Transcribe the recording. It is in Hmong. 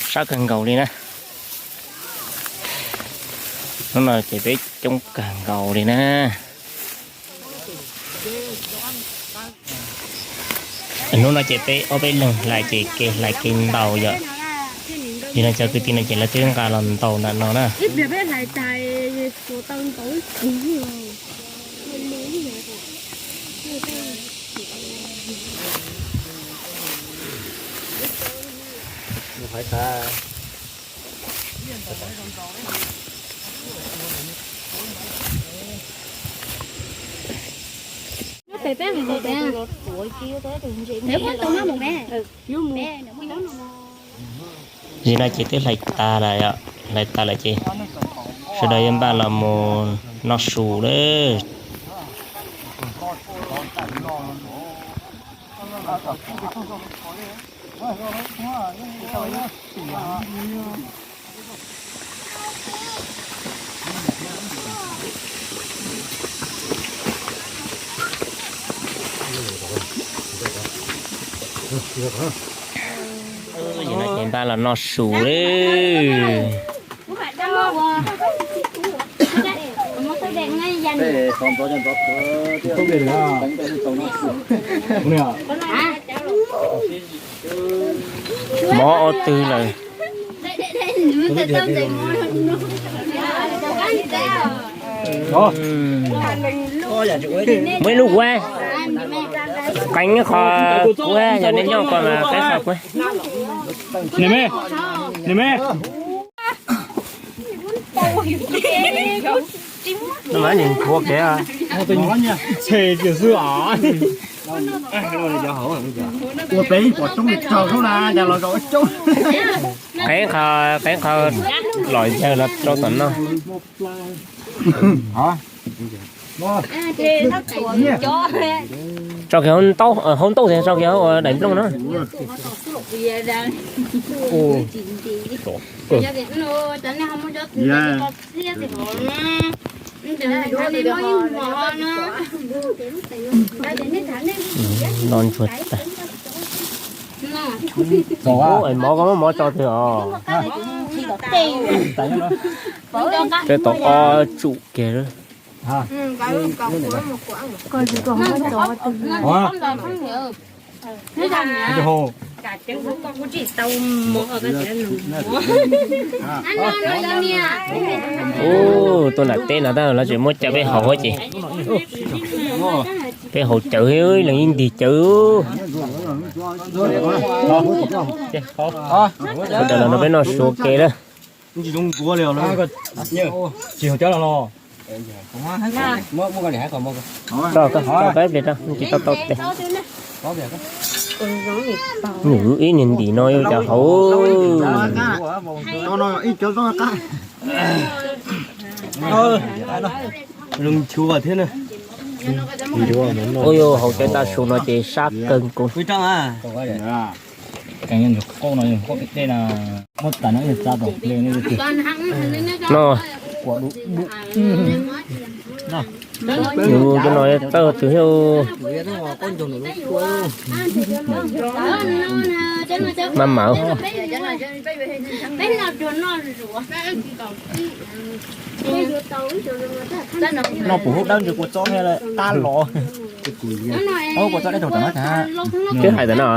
Sab kawg nkaus li na. Hnub no ces peb coob kawg nkaus li na. Hnub no ces peb ob peb leeg hlais ces kev hlais kev ntaus yom. Yog no cov kwv tij no ces lawv twb nqa los ntaus ntawm no na. Zim no ces twb hlais tas lawm, hlais tas lawm ces sawv daws yuav npaj los mus noj su lawm. Ces no ces npaj los noj su lawm. Mov ob twg lawm? Muaj ib lub kuv, qee qho kuv, yog nej nyob ko mas qee qho kuv. Niam me, niam me. Ntxhais tiag xwb os. Ua peb pom coob li raug lub na, cas los zaum coob. Qee qho, qee qho los yawg los rau tom no. Tso kiag hauv ntaub, hauv ntaub tias tso kiag hauv daim nplooj no. No ntsuag tag. Mov koj muab mov tso twg os? Peb tau ob tsum kiag lawm. Ub, tuaj nram teb no tab lawv tseem muab cawv peb haus ces. Peb haus cawv, leej yeej ntig cawv. Sawv daws los no peb noj su ua ke lawm. Tso, tso peb pliag tso, tsis tau tau tes. Nws ib niag ntim no yuav cas haus. Ua yuav haus cawv tag su no ces sab kawg nkaus. No, cov no tawj twg thiab. Maj mam. Noj puv hub dawb ntsis kua txob thiab tab los. Kua txob deb tau tam no. Twb hais tam no.